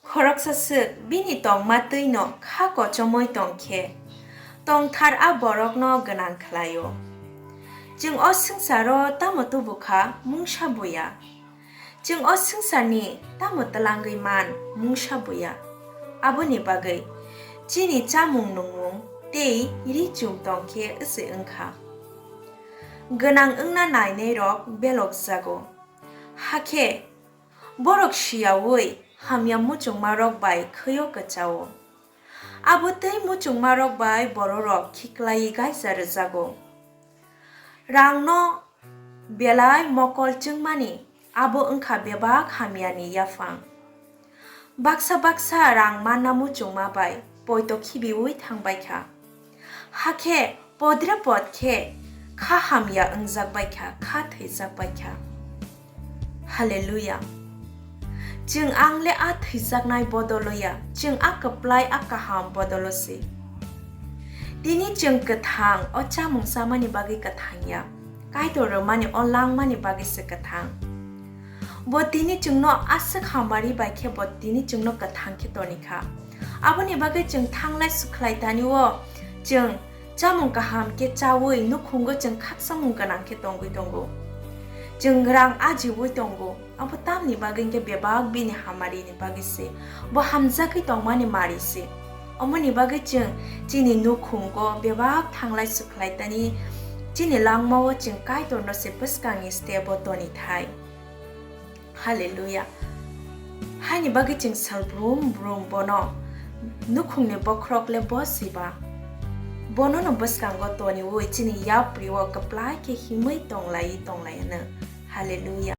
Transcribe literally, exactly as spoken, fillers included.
Khoroksa swk bini tongma twi'-no kha kochomwi tong khe tongthar a borokno gwnang khlai-o. Chwng o swngcharo tamo tubu kha mungsa buya. Chwng o swngcharni tamo twlangwi man mungsa buya. Aboni bagwi chini chamung nungmung tei ri-chum tong khe se wng kha. Gwnang wngna nainairok belokjago. Hakhe borok siyaui hamya muchungmarok bai khwi-o kwcha-o. Abo tei muchungmarok bai bororok khiklaiwi gaisa rwjago. Rangno belai mokol chwngmani abo wng kha bebak hamyani yaphang. Baksa baksa rang manna muchungma bai poito khibiui thang bai kha. Hakhe podre pod khe kha hamya wngjak bai kha, kha thwijak bai kha. Hallelujah! Chwng ang le a thwijaknai bodolo ya, chwng a kwplai a kaham bodolo se. Tini chwng kwthang o chamung chamani bagwi kwthang ya, Kaitor rwmani o langmani bagwi se kwthang. Bo tini chwngno aswk hamari bai khe bo tini chwngno kwthang khe toni kha. Aboni bagwi chwng thanglai sukhlai tani o chwng chamung kaham khe chaui nukhungo chwng khaksa mung gwnang khe tongwi tongo. Chwng rang ajiui tongo, abo tamni bagwi hwnkhe bebak bini hamarini bagwi se. Bo hamjagwi tongmani mari se. Omoni bagwi chwng chini nukhungo bebak thanglai sukhlai tani chini langmao chwng Kaitorno se bwskangni step-o toni thai. Hallelujah. Haini bagwi chwng sal brum brum bono nukhungni bokhorok le bo siba. Bonono bwskango toniui chini yapri-o kwplai khe himwi tonglai tonglai hwno. Hallelujah.